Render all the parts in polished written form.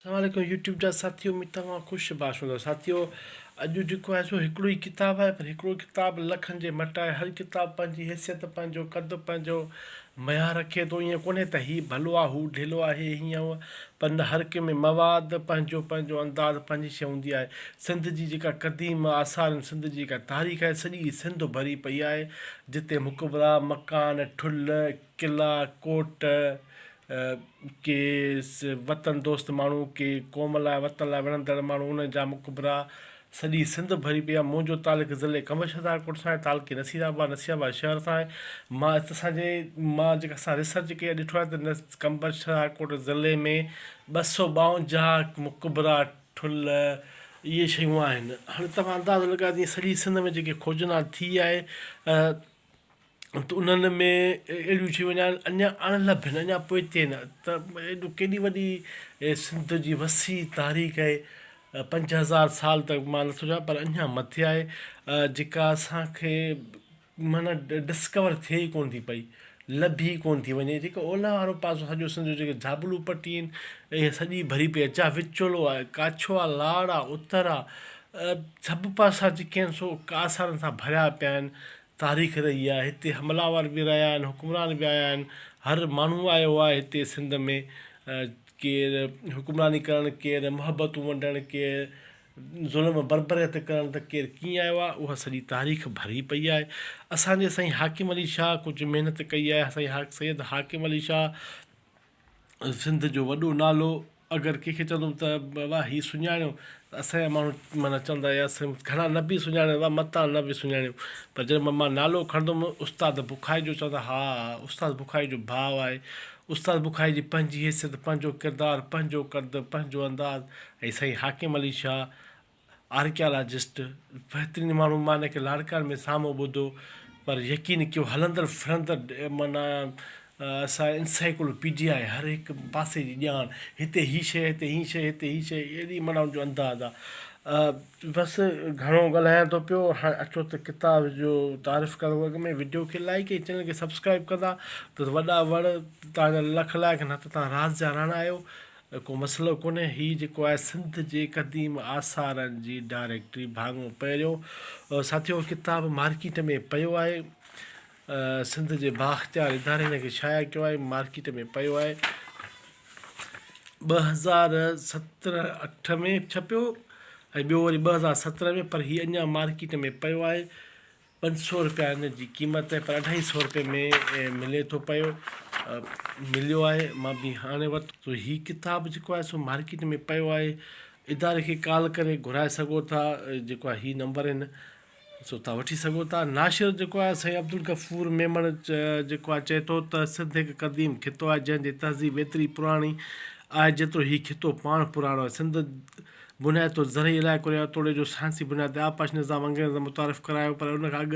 السلام عليڪم يوٽيوب جا ساٿيو اميد توهان خوش باش هوندا ساٿيو اڄ جيڪو آهي سو هڪڙو ئي ڪتاب آهي پر هڪڙو ڪتاب لکن جي مٽ آهي هر ڪتاب پنهنجي حيثيت پنهنجو قد پنهنجو معيار رکي ٿو ائين ڪونهي ته هي ڀلو آهي هو ڍلو آهي هي هيئن هو پر نه هر ڪنهن ۾ مواد پنهنجو پنهنجو انداز پنهنجي شيء هوندي آهي سنڌ جي جيڪا قديم آثار آهن سنڌ جي جيڪا تاريخ آهي سڄي سنڌ ڀري پئي آهي جتي مقبرا مڪان ٺل قلعا ڪوٽ ڪي وطن دوست ماڻهو، ڪي قوم لاء وطن لاء وڙهندڙ ماڻهو انهن جا مقبرا سڄي سنڌ ڀري پئي آهي. منهنجو تعلق ضلعي قمر شهدادڪوٽ سان آهي، تعلقي نصير آباد، نصير آباد شهر سان آهي. مان اسان جي مان جيڪا اسان ريسرچ ڪئي آهي ڏٺو آهي ته قمبر شهدادڪوٽ ضلعي ۾ 252 مقبرا ٺلهه اهي شيون آهن. هاڻي توهان اندازو لڳايو ته سڄي سنڌ ۾ جيڪي کوجنا ٿي آهي ته انهن ۾ اهڙيون شيون اڃا اڃا اڻ لڀ آهن اڃا پوئتي آهن ته ايڏو ڪيڏي وڏي سنڌ جي وسيع تاريخ آهي 5000 سال ته مان نٿو چوان پر اڃا مٿي آهي جيڪا اسانکي معنيٰ ڊسڪور ٿئي ئي ڪونه ٿي پئي لڀي ئي ڪونه ٿي وڃي جيڪو اولهه وارو پاسو سڄو سنڌ جو جيڪي جابلو پٽي آهن اهي سڄي ڀري پئي آهي چاهي وچولو آهي ڪاڇو آهي لاڙ آهي اتر آهي سڀ پاسا جيڪي آهن سو آثارن سان ڀريا پيا آهن تاريخ رهي آهي هتي حمله آور به رهيا آهن حڪمران به آيا آهن هر ماڻهو آيو آهي هتي سنڌ ۾ ڪير حڪمراني ڪرڻ ڪير محبتون ونڊڻ ڪير ظلم بربريت ڪرڻ ته ڪير ڪيئن آيو آهي اها سڄي تاريخ ڀري پئي آهي اسان جي سائين حاڪم علي شاهه ڪجهه محنت ڪئي آهي سائين سيد حاڪم علي شاهه سنڌ جو وڏو نالو اگر ڪنهن کي چوندم ته بابا هي سڃاڻيو ته اسان جا ماڻهو معنيٰ چوندا يا گهڻا نه به سڃاڻن بابا متان نه به سڃاڻيو پر جڏهن مان نالو کڻندم استاد بکائي جو چوندا ها استاد بکائي جو ڀاء آهي استاد بکائي جي پنهنجي حيثيت پنهنجو ڪردار پنهنجو قد پنهنجو انداز ۽ سائين حاڪم علي شاهه آرڪيالاجسٽ بهترين ماڻهو مان هن کي لاڙڪاڻي ۾ سامهون ٻڌو پر يقين ڪيو هلندڙ ڦرندڙ معنيٰ اسان انسائيڪلو پيڊيا آهي هر هڪ پاسي جي ڄاڻ هتي هي شيء هتي هي شيء هتي هي شيء اهڙي معنيٰ ان جو انداز آهي بس گهڻو ڳالهايان ٿو پيو هاڻي اچو ته ڪتاب جو تعارف ڪرڻ کان اڳ ۾ وڊيو کي لائڪ ۽ چينل کي سبسڪرائب ڪندا ته وڏا وڙ توهان جا لک لائق نه ته توهان راز جا راڻا آهيو ڪو مسئلو ڪونهي هي جيڪو آهي سنڌ جي قديم آثارن جي ڊائريڪٽري ڀاڱو پهريون ساٿيو ڪتاب مارڪيٽ ۾ پيو آهي سنڌ جي بااختيار اداري هن کي شايع ڪيو آهي مارڪيٽ ۾ پيو آهي 2017 8 ۾ ڇپيو ۽ ٻيو وري 2017 ۾ پر هي اڃا مارڪيٽ ۾ پيو آهي 500 رپيا ان جي قيمت آهي پر اڍائي سئو رپئي ۾ ملي ٿو پيو مليو آهي مان به هاڻي ورتو هي ڪتاب جيڪو آهي سو مارڪيٽ ۾ پيو آهي اداري کي ڪال ڪري گهرائي سگهو ٿا جيڪو آهي هي نمبر آهن سو تان وٺي سگهو ٿا ناشر جيڪو آهي سائين عبدالغفور ميمڻ جيڪو آهي چئي ٿو ته سنڌ هڪ قديم خطو آهي جنهن جي تهذيب ايتري پراڻي آهي جيترو هي خطو پاڻ پراڻو آهي سنڌ بنيادي طور زرعي علائقو رهيو توڙي جو سائنسي بنياد تي آبپاشي نظام انگريزن متعارف ڪرايو پر ان کان اڳ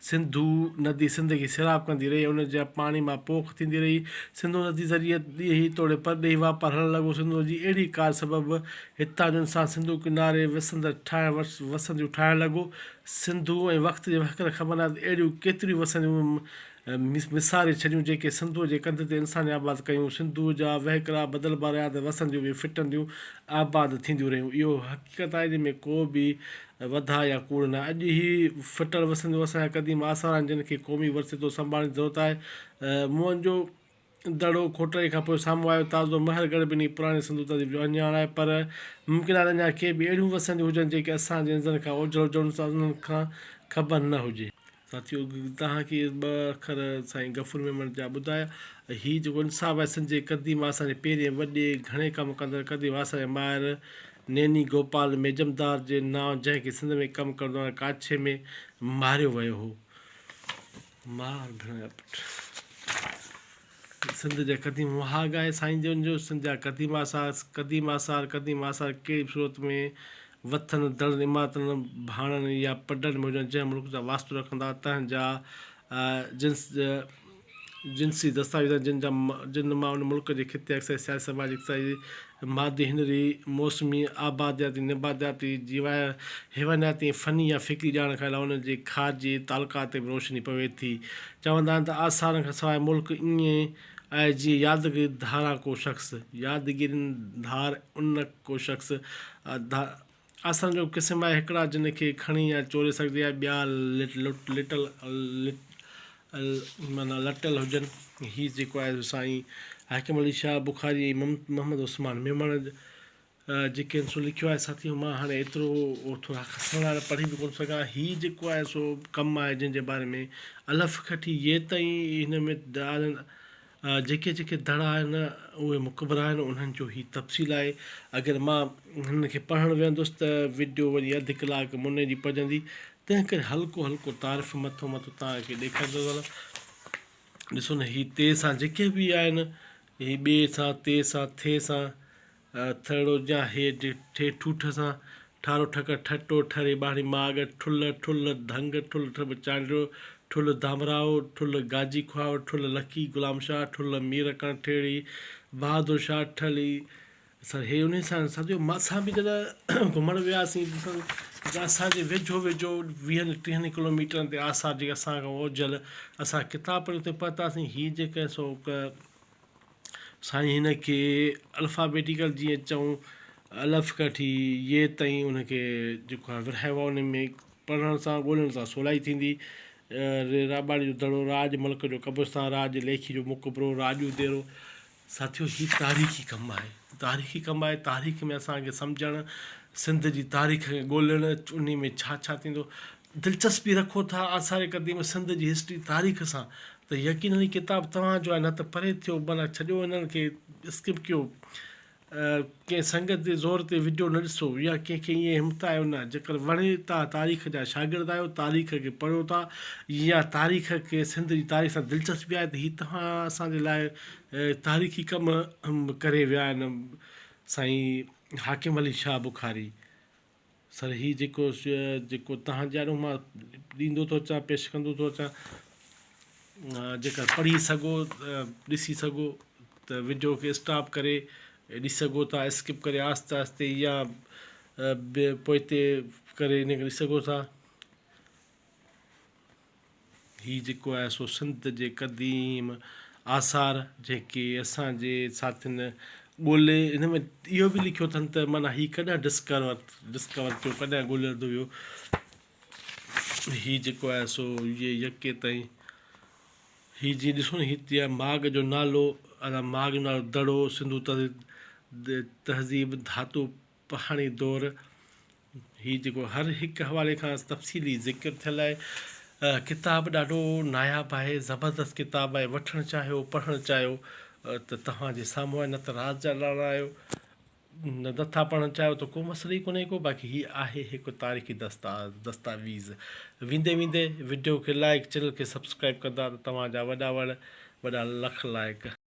سنڌو ندي سنڌ کي سيراب ڪندي رهي ۽ ان جي پاڻي مان پوک ٿيندي رهي. سنڌو ندي ذريعي ڏيهي توڙي پرڏيهي واپار هلڻ لڳو. سنڌو ندي جي اهڙي ڪار سبب هتان جو انسان سنڌو ڪناري وسندڙ ٺاهڻ وسنديون ٺاهڻ لڳو. سنڌو ۽ وقت جي وهڪري خبر ناهي ته اهڙيون ڪيتريون وسنديون وساري ڇڏيون جيڪي سنڌوء جي ڪنڌ تي انساني آباد ڪيون. سنڌوء جا وهڪرا بدلبا رهيا ته وسنديون به ڦٽنديون آباد ٿينديون رهيون. اهو حقيقت آهي جنهن ۾ ڪو به وڌاء يا ڪوڙ ناهي. اڄ هي ڦٽل وسنديون اسان جا قديم آثار آهن جن کي قومي ورثي طور سنڀالڻ جي ضرورت آهي. موئن جو دڙو کوٽائي کان پوء سامهون آيو. تازو مهرڳڙهه به انهي پراڻي سنڌو تهذيب جو اهڃاڻ آهي پر ممڪن آهي ته اڃا ڪي به اهڙيون وسنديون هجن جيڪي اسان جي نظرن کان اوجهل هجن انهن کان خبر نه هجي. ساٿيو توهان کي ٻه اکر سائين غفور ميمڻ جا ٻڌايا. هي جيڪو انصاف آهي سنڌ جي قديم آثارن جي پهرين وڏي گهڻي ڪم ڪندڙ قديم آثار جي ماهر نيني گوپال ميجمدار جي نانء جنهن کي سنڌ ۾ ڪم ڪرڻ دوران ڪاڇي ۾ ماريو ويو هو. مار ڀيڻ جا پٽ. سنڌ جا قديم مهاڳ آهي سائين جن جو سنڌ جا قديم آثار قديم آثار قديم آثار ڪهڙي به صورت ۾ وٿن دڙن عمارتن ڀاڻن يا پڊن ۾ هجن جنهن ملڪ سان واسطو رکندا تنهن جا جنس جنسي دستاويز آهن جن جا جن مان ان ملڪ جي خطي اڪثر سياسي سماجي اقتصادي مادي هنري، موسمي، آبادياتي، نباتياتي، حيوانياتي ۽ فني يا فڪري ڄاڻ کان علاوه انهن جي خارجي تعلقات تي به روشني پوي ٿي. چوندا آهن ته آثارن کان سواء ملڪ ائين آهي جيئن يادگيري ڌاران ڪو شخص، يادگيرين ڌار ان ڪو شخص، آسن جو قسم آهي هڪڙا جن کي کڻي يا چوري سگهجي ۽ ٻيا لٽل معنيٰ لٽيل هجن. هي جيڪو آهي سو سائين حاڪم علي شاهه بخاري ۽ محمد عثمان ميمڻ جيڪي آهن سو لکيو آهي. ساٿيو مان هاڻي ايترو ٿورا کسڻ لاء پڙهي به ڪونه سگهان. هي جيڪو آهي سو ڪم آهي جنهن جي باري ۾ الف کٺي ي تائين هن ۾ جيڪي جيڪي دڙا آهن اهي مقبرا آهن انهن جو هي تفصيل آهي اگر مان هنن کي پڙهڻ ويهندس ته وڊيو وري اڌ ڪلاڪ منهن جي پڄندي تنهن ڪري هلڪو هلڪو تعارف مٿو مٿو توهان کي ڏيکاريندو هلان ڏسو نه هي تي سان جيڪي به آهن هي ٻي سان تي سان ٿي سان ٿرڙو جا هي ٺي ٺوٺ سان، ٺارو ٺڪر ٺٽو، ٺري ٻاهڻي ماڳ، ٺلهه ٺلهه ڌنگ، ٺلهه ٺٻ چانڊيو، ٺلهه ڌامراهو، ٺلهه گاجي کهاوڙ، ٺلهه لکي غلام شاهه، ٺلهه ميرڪڻ ٺيڙهي بهادر شاهه، ٺلهي سر هي انهي سان ساٿيو اسان به جڏهن گهمڻ وياسين ته اسان جي ويجهو ويجهو ويهن ٽيهن ڪلوميٽرن تي آثار جيڪي اسان کان اوجهل اسان ڪتاب پڙهي اتي پهتاسين هي جيڪي سو سائين هن کي الفابيٽيڪل جيئن چئون الف کان وٺي ي تائين ان کي جيڪو آهي ورهايو آهي ان ۾ پڙهڻ سان ڳولڻ سان سولائي ٿيندي. ري راباڻي جو دڙو، راڄ ملڪ جو قبرستان، راڄ ليکي جو مقبرو، راڄو ديرو. ساٿيو هي تاريخي ڪم آهي. تاريخي ڪم آهي تاريخ ۾ اسان کي سمجهڻ سنڌ جي تاريخ کي ڳولڻ انهي ۾ ڇا ڇا ٿيندو دلچسپي رکو ٿا آثار قديم سنڌ جي هسٽري تاريخ سان ته يقينن هي ڪتاب توهان جو آهي نه ته پري ٿيو معنيٰ ڇڏيو انهن کي اسڪپ ڪيو ڪنهن سنگت جي زور تي وڊيو نه ڏسو يا ڪنهن کي ائين همتايو نه جيڪر وڻي ٿا تاريخ جا شاگرد آهيو تاريخ کي پڙهيو ٿا يا تاريخ کي سنڌ جي تاريخ سان دلچسپي آهي ته هي توهان اسان جي لاء تاريخي ڪم ڪري ويا آهن سائين حاڪم علي شاهه بخاري سر هي جيڪو جيڪو توهان جي آڏو مان ڏيندو ٿو اچان پيش ڪندو ٿو اچان جيڪر پڙهي سگهو ڏسي سگهو ته وڊيو کي اسٽاپ ڪري ڏسي سگهو ٿا اسڪپ ڪري آهستي آهستي يا پوئتي ڪري ان کي ڏسي سگهو ٿا. هي جيڪو آهي سو سنڌ جي قديم آثار جيڪي اسان جي ساٿين ڳولي ان ۾ اهو به لکيو اٿن ته معنيٰ هي ڪڏهن ڊسڪور ڊسڪور ٿيو ڪڏهن ڳولي لڌو ويو هي جيڪو آهي سو اهي يڪي تائين هي جيئن ڏسو نه هي ماڳ جو نالو ماڳ جو نالو دڙو سنڌو تهذيب ڌاتو پهاڻي دور، هي جيڪو هر هڪ حوالي کان تفصيلي ذڪر ٿيل آهي. ڪتاب ڏاڍو ناياب آهي، زبردست ڪتاب آهي، وٺڻ چاهيو، پڙهڻ چاهيو ته توهان جي سامهون آهي، نه ته راز جا لاڙا آهيو، نه ٿا پڙهڻ چاهيو ته ڪو مسئلو ئي ڪونهي ڪو، باقي هي آهي هڪ تاريخي دستاويز. ويندي ويندي وڊيو کي لائيڪ چينل کي سبسڪرائيب ڪندا ته توهان جا وڏا وڙ، وڏا لک لائق.